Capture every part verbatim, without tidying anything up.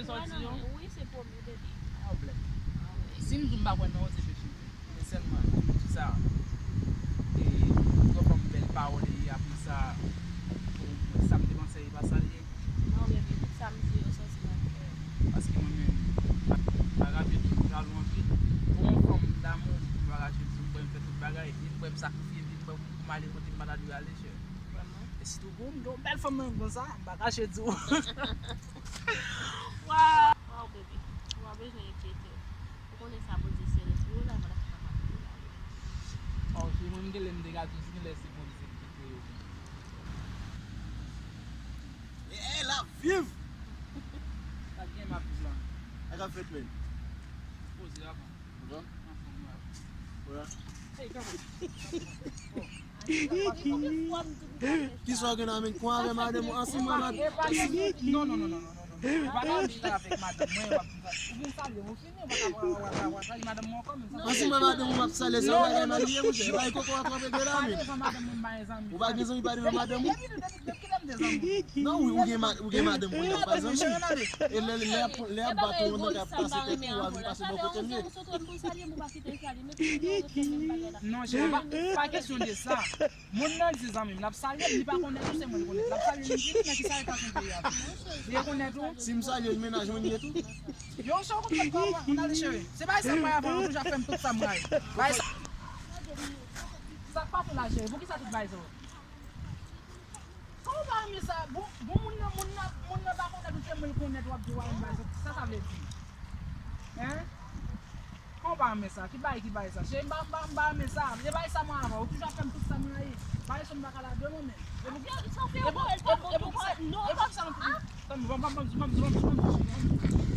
Sa w di yo? Wi, se pwomèt, baby. Pa pwoblèm. Si m di m pa kwè nan ou, se peche m fè. Men sèlman, m di sa. E, twò fanm bèl pawòl, e apre sa, pou mwen, sa m te panse, e pa sa l ye. Non, baby, tout sa m di yo, santi m ap fè. Paske mwen menm, m pa ka fè tou jalou anpil. Pou yon fanm damou, m pa ka fè tou, m kwè m fè tout bagay, e m kwè m sakrifye vi m, m kwè m ale kote m pa ta dwe ale, chè. Vrèman. E sitou pou m, gen yon bèl fanm nan konsa, m pa kache di w. Waw, baby, ou pa bezwen enkyete w. Ou konnen sa Bondye sere pou ou la, vwala sa pa pou ou la. Oh, si mwen m gen lè m te ka di w, si gen lè se Bondye ki kreye w. Eh, l ap viv! Sa gen m ap viv la. Sa k ap fèt, men? Poze avan. Avan? Anfòm la. Wè. Hey, kanpe. Kisa w gen nan men? Kon avè madanm ou ansanm avè madanm. Non, non, non, non, non, non, non. Ou pa ka di sa avèk madanm mwen, w ap, ou vin salye m, ou fini, ou pa ka, w ap, w ap, w ap, w ap salye madanm mwen ankò, menm sa. Ansanm avè madanm ou, w ap salye, se yon bagay malye, monchè. Bay koko a twò vegye la, men. Pa devan madanm mwen, m pa yon zanmi. Ou pa gen zanmi, pa devan madanm ou. Depi, depi, depi kilè m te zanmi? Non, wi, ou gen ma-, ou gen madanm ou, ou pa zanmi. E lè, lè, lè y ap bat ou, ou nan kay ap pase tèt ou, w a vin pase bò kote m ye. Non, chè, pa, pa kesyon de sa. Moun nan di zanmi m, l ap salye m, li pa konèt ou, se mwen l konèt. L ap salye m, li di, men ki sa relasyon peyi a? Li rekonèt ou? Si m salye l, mennaj mwen li ye tou. Yo, chè, ou konprann kòman? Ann ale, cheri. Se bagay sa m rayi avan, ou toujou ap fè m tout sa m rayi. Bagay sa. Sa k pa fou la, cheri? Poukisa tout bagay sa yo? Kòman w pa renmen sa? Bon, bon, moun nan, moun nan, moun nan pa konèt ou, se mwen l konèt, w ap di w pa renmen bagay sa. Sa sa vle di? Hein? Kòman w pa renmen sa? Ki bagay, ki bagay sa? Cheri, m pa, m pa, m pa renmen sa. Se bagay sa mwen avan. Ou toujou ap fè m tout sa m rayi. Bagay sa m pa ka ladan non, men. E pou, e pou, e pou, e pou ki sa, e pou ki sa nou toujou. Tann, ban m, ban m, ban m, ban m, ban m, ban m, ban m.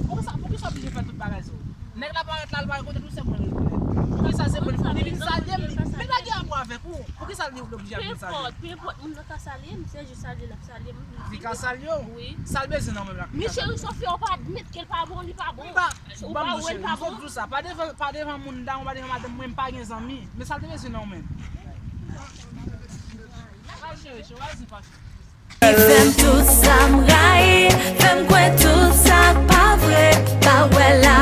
Poukisa, poukisa w oblije fè tout bagay sa yo? Nèg la parèt la, l pa rekonèt ou, se mwen l rekonèt. Poukisa se mwen l, li vin salye m, li, li pa gen rapò avèk ou. Poukisa li oblije ap vin salye m? Pe enpòt, pe enpòt, moun nan ka salye m, se jis salye l ap salye m. Li ka salye w? Wi. Sa l bezwen nan mwen la? Men cheri, Sofia, ou pa admèt ke l pa bon, li pa bon. Ou pa wè l pa bon? Ban m di w sa, pa devan, pa devan moun damou, pa devan madanm mwen, m pa gen zanmi. Men sa l te bezwen nan mwen. Al cheri, cheri, al di pa. Li fè m tout sa m rayi, fè m kwè tout sa k pa vre, pa wè la